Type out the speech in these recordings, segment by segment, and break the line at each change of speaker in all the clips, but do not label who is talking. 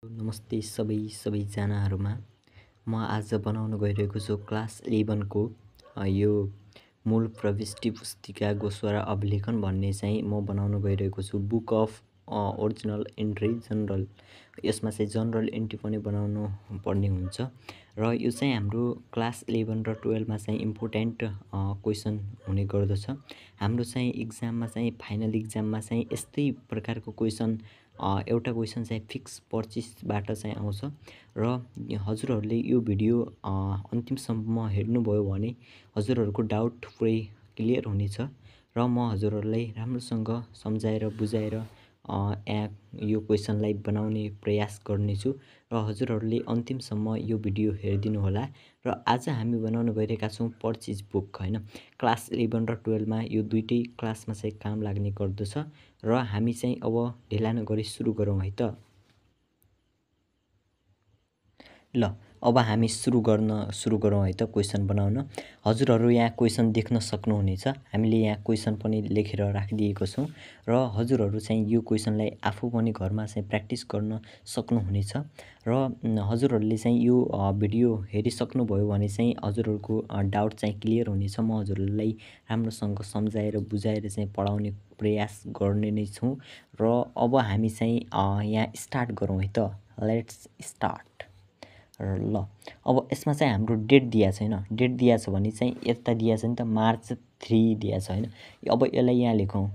नमस्ते सबैजनाहरुमा म आज बनाउन गइरहेको छु क्लास 11 को यो मूल प्रविष्टि पुस्तिका गोस्वारा अभिलेखन भन्ने चाहिँ म बनाउन गइरहेको छु। Book of original entry general, यसमा चाहिँ जनरल एन्ट्री पनि बनाउनु पर्ने हुन्छ र यो चाहिँ हाम्रो क्लास 11 र 12 मा चाहिँ इम्पोर्टेन्ट क्वेशन हुने गर्दछ। हाम्रो चाहिँ एक्जाममा चाहिँ फाइनल एक्जाममा चाहिँ यस्तै प्रकारको क्वेशन एउटा क्वेशन चाहिँ फिक्स 25 बाट चाहिँ आउँछ र हजुरहरूले यो भिडियो अन्तिमसम्म हेर्नुभयो भने हजुरहरूको डाउट पुरै क्लियर हुनेछ र म हजुरहरूलाई राम्रोसँग सम्झाएर बुझाएर यो क्वेशनलाई बनाउने प्रयास गर्नेछु र हजुरहरूले अन्तिमसम्म यो भिडियो हेरिदिनु होला। र आज हामी बनाउन गइरहेका छौं पर्चेज बुक हैन। क्लास 11 र 12 मा यो दुईटै क्लासमा चाहिँ काम लाग्ने गर्दछ र हामी चाहिँ अब ढिला नगरी सुरु गरौँ है त। ल अब हामी सुरु गरौँ है त क्वेशन बनाउन। हजुरहरू यहाँ क्वेशन देख्न सक्नुहुनेछ। हामीले यहाँ क्वेशन पनि लेखेर राखिदिएको छौं र हजुरहरू चाहिँ यो क्वेशनलाई आफू पनि घरमा चाहिँ प्र्याक्टिस गर्न सक्नुहुनेछ र हजुरहरूले चाहिँ यो भिडियो हेरिसक्नुभयो भने चाहिँ हजुरहरूको डाउट चाहिँ क्लियर हुनेछ। म हजुरहरूलाई राम्रोसँग सम्झाएर बुझाएर चाहिँ पढाउने प्रयास गर्ने नै छु र अब हामी चाहिँ यहाँ स्टार्ट गरौँ है त। Let's start. ल अब यसमा चाहिँ हाम्रो डेट दिया छैन। डेट दिया छ भने चाहिँ यता दिया छ नि त मार्च 3 दिया छ हैन। अब यसलाई यहाँ लेखौं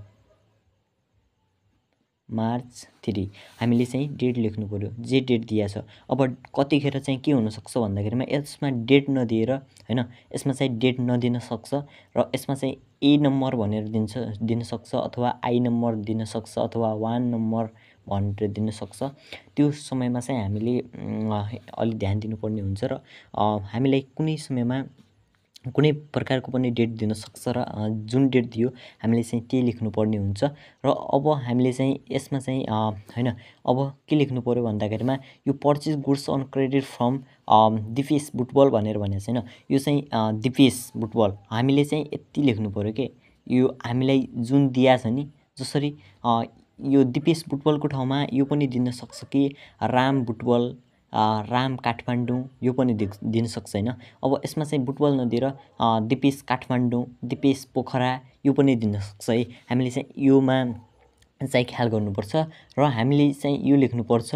मार्च 3। हामीले चाहिँ डेट लेख्नु पर्यो जे डेट दिया छ। अब कतिखेर चाहिँ के हुन सक्छ भन्दाखेरिमा यसमा डेट नदिएर हैन, यसमा चाहिँ डेट नदिन सक्छ र यसमा चाहिँ ए नम्बर भनेर दिन सक्छ अथवा आई नम्बर दिन सक्छ अथवा 1 नम्बर भनेर दिन सक्छ। त्यो समयमा चाहिँ हामीले अलि ध्यान दिनुपर्ने हुन्छ र हामीलाई कुनै समयमा कुनै प्रकारको पनि डेट दिन सक्छ र जुन डेट दियो हामीले चाहिँ त्यही लेख्नु पर्ने हुन्छ। र अब हामीले चाहिँ यसमा चाहिँ हैन अब के लेख्नु पर्यो भन्दाखेरिमा यो purchase goods on credit from Dipesh Butwal भनेर भनेको छैन। यो चाहिँ दिपेश बुटवल हामीले चाहिँ यति लेख्नु पर्यो के। यो हामीलाई जुन दिया छ नि, जसरी यो दिपेश बुटवलको ठाउँमा यो पनि दिन सक्छ कि राम बुटवल, राम काठमाडौँ यो पनि दिन सक्छ हैन। अब यसमा चाहिँ बुटवल नदिएर दिपेश काठमाडौँ, दिपेश पोखरा यो पनि दिन सक्छ है। हामीले चाहिँ योमा चाहिँ ख्याल गर्नुपर्छ र हामीले चाहिँ यो लेख्नुपर्छ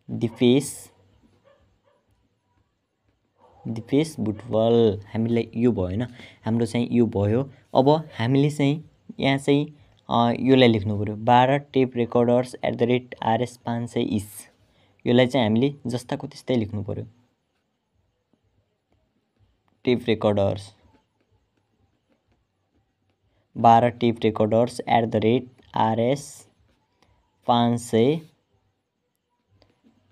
दिपेश बुटवल। हामीलाई यो भयो हैन, हाम्रो चाहिँ यो भयो। अब हामीले चाहिँ यहाँ चाहिँ योलाई लेख्नु पर्यो 12 टेप रेकर्डर्स @RS 500 इस। योलाई चाहिँ हामीले जस्ताको त्यस्तै लेख्नु पर्यो। टेप रेकर्डर्स 12 टेप रेकर्डर्स @RS 500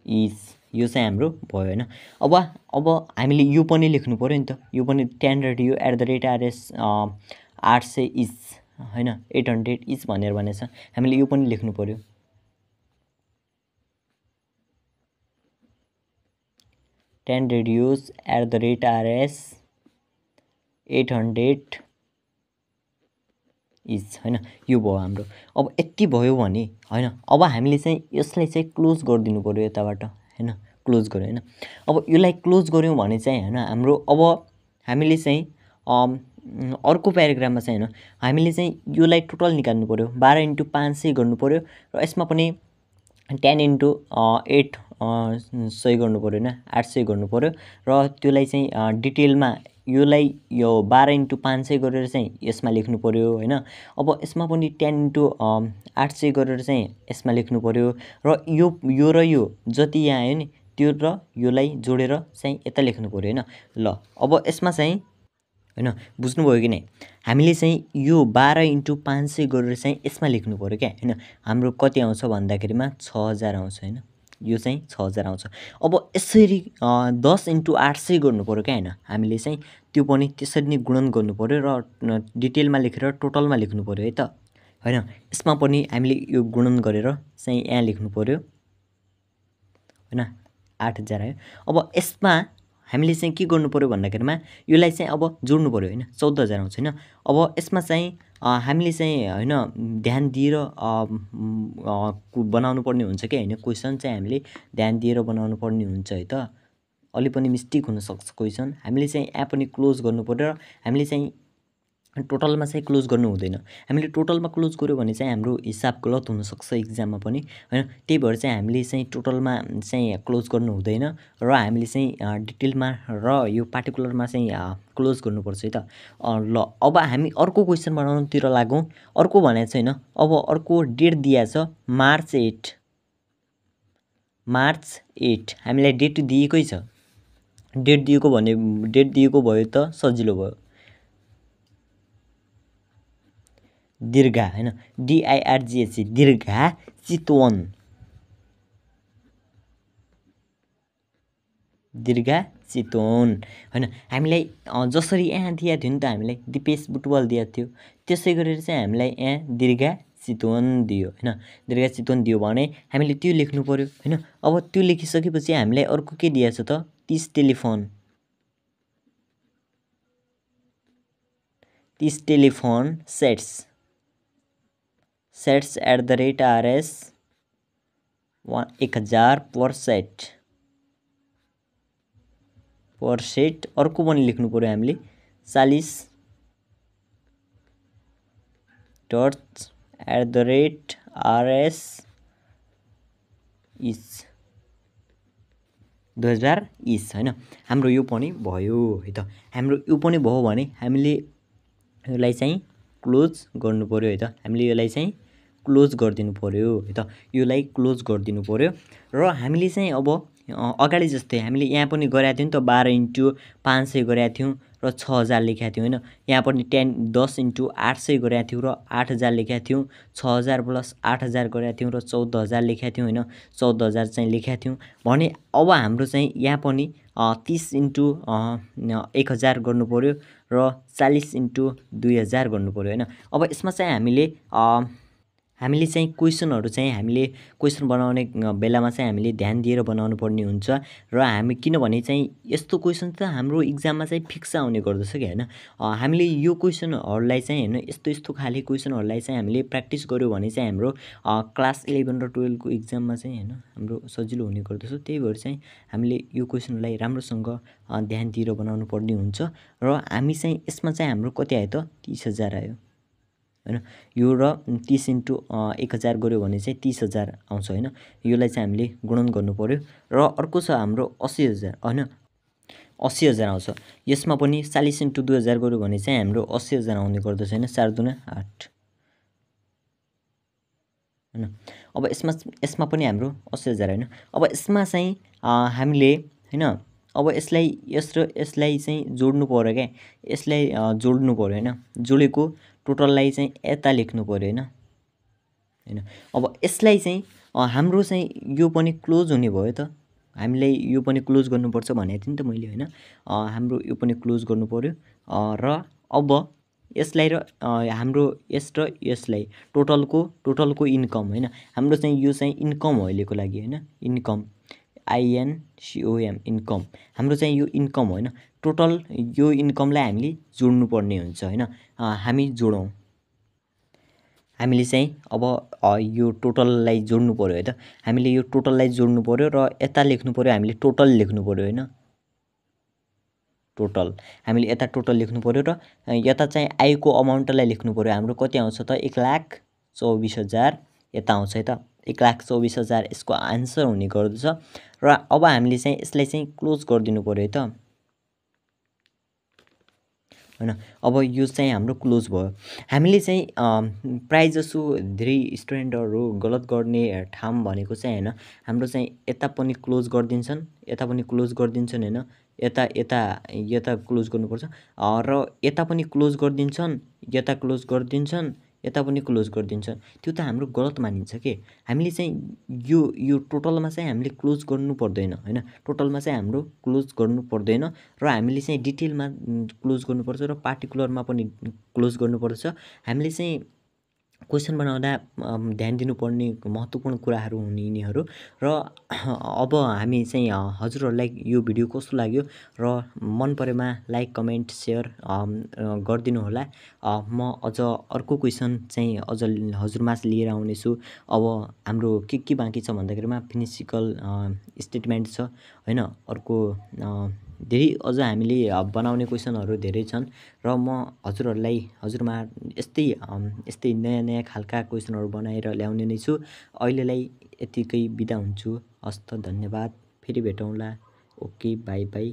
इस। यो चाहिँ हाम्रो भयो हैन। अब हामीले यो पनि लेख्नु पर्यो नि त। यो पनि 10 रेडियो @RS 800 इस हैन, 800 इस भनेर भनेछ। हामीले यो पनि लेख्नु पर्यो। 10 रेडियोस @RS 800 इस हैन। यो भयो हाम्रो। अब यति भयो भने हैन, अब हामीले चाहिँ यसलाई चाहिँ क्लोज गरिदिनु पर्यो यताबाट हैन, क्लोज गर्यो हैन। अब यसलाई क्लोज गर्यौं भने चाहिँ हैन हाम्रो अब हामीले चाहिँ अर्को प्याराग्राफमा चाहिँ हैन हामीले चाहिँ योलाई टोटल निकाल्नु पर्यो। 12 × 500 गर्नु पर्यो र यसमा पनि 10 × 8 100 गर्नु पर्यो हैन, 800 गर्नु पर्यो र त्यसलाई चाहिँ डिटेलमा योलाई यो 12 × 500 गरेर चाहिँ यसमा लेख्नु पर्यो हैन। अब यसमा पनि 10 × 800 गरेर चाहिँ यसमा लेख्नु पर्यो र यो र यो जति यहाँ आयो नि त्यो र योलाई जोडेर चाहिँ यता लेख्नु पर्यो हैन। ल अब यसमा चाहिँ हैन बुझ्नुभयो कि नै, हामीले चाहिँ यो 12 × 500 गरेर चाहिँ यसमा लेख्नु पर्यो क्या हैन। हाम्रो कति आउँछ भन्दाखेरिमा 6000 आउँछ हैन। यो चाहिँ 6000 आउँछ। अब यसरी 10 × 800 गर्नु पर्यो क्या हैन। हामीले चाहिँ त्यो पनि त्यसरी नै गुणन गर्नु पर्यो र डिटेलमा लेखेर टोटलमा लेख्नु पर्यो है त हैन। यसमा पनि हामीले यो गुणन गरेर चाहिँ यहाँ लेख्नु पर्यो हैन, 8000 आयो। अब यसमा हामीले चाहिँ के गर्नु पऱ्यो भन्दाखेरिमा यसलाई चाहिँ अब जोड्नु पऱ्यो हैन 14000 आउँछ हैन। अब यसमा चाहिँ हामीले चाहिँ हैन ध्यान दिएर बनाउनु पर्ने हुन्छ कि हैन क्वेसन चाहिँ हामीले ध्यान दिएर बनाउनु पर्ने हुन्छ है त। अलि पनि मिस्टेक हुन सक्छ क्वेसन। हामीले चाहिँ यहाँ पनि क्लोज गर्नु पर्यो र हामीले चाहिँ टोटलमा चाहिँ क्लोज गर्नु हुँदैन। हामीले टोटलमा क्लोज गर्यो भने चाहिँ हाम्रो हिसाब गलत हुन सक्छ एक्जाममा पनि हैन। त्यही भएर चाहिँ हामीले चाहिँ टोटलमा चाहिँ क्लोज गर्नु हुँदैन र हामीले चाहिँ डिटेलमा र यो पार्टिकुलरमा चाहिँ क्लोज गर्नुपर्छ है त। ल अब हामी अर्को क्वेसन बनाउनुतिर लागौँ। अर्को भनेको छैन, अब अर्को डेट दिएको छ मार्च 8 हामीलाई डेट दिएकै छ। डेट दिएको भने डेट दिएको भयो त सजिलो भयो। दीर्घा हैन DIRGH दीर्घा चितवन, दीर्घा चितवन हैन। हामीलाई जसरी यहाँ दिएको थियो नि त हामीलाई दिपेश बुटवल दिएको थियो त्यसै गरेर चाहिँ हामीलाई यहाँ दीर्घा चितवन दियो हैन। दीर्घा चितवन दियो भने हामीले त्यो लेख्नु पर्यो हैन। अब त्यो लेखिसकेपछि हामीलाई अर्को के दिएको छ त 30 टेलिफोन, 30 टेलिफोन सेट्स @RS 1000 पर सेट। अर्को पनि लेख्नु पर्यो हामीले 40 डट्स @RS इज 2000 इज हैन। हाम्रो यो पनि भयो है त। हाम्रो यो पनि भयो भने हामीले यसलाई चाहिँ क्लोज गर्नु पर्यो है त। हामीले यसलाई चाहिँ क्लोज गरिदिनु पर्यो है त। यसलाई क्लोज गरिदिनु पर्यो र हामीले चाहिँ अब अगाडि जस्तै हामीले यहाँ पनि गरेको थियौँ नि त 12 × 500 गरेको थियौँ र 6000 लेखेको थियौँ हैन। यहाँ पनि 10 × 800 गरेको थियौँ र 8000 लेखेको थियौँ। 6000 + 8000 गरेको थियौँ र 14000 लेखेको थियौँ हैन। 14000 चाहिँ लेखेको थियौँ भने अब हाम्रो चाहिँ यहाँ पनि 30 × 1000 गर्नु पर्यो र 40 × 2000 गर्नु पर्यो हैन। अब यसमा चाहिँ हामीले चाहिँ क्वेसनहरु चाहिँ हामीले क्वेसन बनाउने बेलामा चाहिँ हामीले ध्यान दिएर बनाउनु पर्ने हुन्छ र हामी किनभने चाहिँ यस्तो क्वेसन त हाम्रो एक्जाममा चाहिँ फिक्स आउने गर्दछ के हैन। हामीले यो क्वेसनहरुलाई चाहिँ हैन यस्तो खाले क्वेसनहरुलाई चाहिँ हामीले प्र्याक्टिस गर्यो भने चाहिँ हाम्रो क्लास 11 र 12 को एक्जाममा चाहिँ हैन हाम्रो सजिलो हुने गर्दछ। त्यही भएर चाहिँ हामीले यो क्वेसनलाई राम्रोसँग ध्यान दिएर बनाउनु पर्ने हुन्छ र हामी चाहिँ यसमा चाहिँ हाम्रो कति आयो त 30000 आयो हैन। यो र 30 × 1000 गर्यो भने चाहिँ 30000 आउँछ हैन। यसलाई चाहिँ हामीले गुणन गर्नु पर्यो र अर्को छ हाम्रो 80000 हैन 80000 आउँछ। यसमा पनि 40 × 2000 गर्यो भने चाहिँ हाम्रो 80000 आउने गर्दछ हैन। 4 दुना 8 हैन। अब यसमा पनि हाम्रो 80000 हैन। अब यसमा चाहिँ हामीले हैन अब यसलाई चाहिँ जोड्नु पर्यो के। यसलाई जोड्नु पर्यो हैन। जोडेको टोटललाई चाहिँ यता लेख्नु पर्यो हैन। अब यसलाई चाहिँ हाम्रो चाहिँ यो पनि क्लोज हुने भयो त। हामीले यो पनि क्लोज गर्नुपर्छ भनेको थिएँ नि त मैले हैन। हाम्रो यो पनि क्लोज गर्नु पर्यो र अब यसलाई र हाम्रो यस र यसलाई टोटलको इन्कम हैन। हाम्रो चाहिँ यो चाहिँ इन्कम हो अहिलेको लागि हैन। इन्कम INCOM इन्कम हाम्रो चाहिँ यो इन्कम हो हैन। टोटल यो इन्कमलाई हामीले जोड्नु पर्ने हुन्छ हैन। हामी जोडौँ। हामीले चाहिँ अब यो टोटललाई जोड्नु पर्यो है त। हामीले यो टोटललाई जोड्नु पर्यो र यता लेख्नु पर्यो हामीले टोटल लेख्नु पर्यो हैन। टोटल हामीले यता टोटल लेख्नु पर्यो र यता चाहिँ आएको अमाउन्टलाई लेख्नु पर्यो। हाम्रो कति आउँछ त 1,24,000 यता आउँछ है त। 1,24,000 यसको आन्सर हुने गर्दछ र अब हामीले चाहिँ यसलाई चाहिँ क्लोज गरिदिनु पर्यो है त हैन। अब यो चाहिँ हाम्रो क्लोज भयो। हामीले चाहिँ प्राय जसो धेरै स्टुडेन्टहरु गलत गर्ने ठाम भनेको चाहिँ हैन हाम्रो चाहिँ यता पनि क्लोज गरिदिन्छन्, यता पनि क्लोज गरिदिन्छन् हैन। यता क्लोज गर्नुपर्छ र यता पनि क्लोज गरिदिन्छन्, यता क्लोज गरिदिन्छन्, यता पनि क्लोज गरिदिन्छन्। त्यो त हाम्रो गलत मानिन्छ के। हामीले चाहिँ यो टोटलमा चाहिँ हामीले क्लोज गर्नु पर्दैन हैन। टोटलमा चाहिँ हाम्रो क्लोज गर्नु पर्दैन र हामीले चाहिँ डिटेलमा क्लोज गर्नुपर्छ र पार्टिकुलरमा पनि क्लोज गर्नुपर्छ। हामीले चाहिँ क्वेसन बनाउँदा ध्यान दिनुपर्ने महत्त्वपूर्ण कुराहरू हुन् यिनीहरू र अब हामी चाहिँ हजुरहरूलाई यो भिडियो कस्तो लाग्यो र मन परेमा लाइक कमेन्ट सेयर गरिदिनु होला। म अझ अर्को क्वेसन चाहिँ अझ हजुरमाझ लिएर आउनेछु। अब हाम्रो के बाँकी छ भन्दाखेरिमा फिजिकल स्टेटमेन्ट छ होइन, अर्को धेरै अझ हामीले बनाउने क्वेसनहरू धेरै छन् र म हजुरमा यस्तै नयाँ खालका क्वेसनहरू बनाएर ल्याउने नै छु। अहिलेलाई यतिकै बिदा हुन्छु। हस्त, धन्यवाद। फेरि भेटौँला। Okay, by by.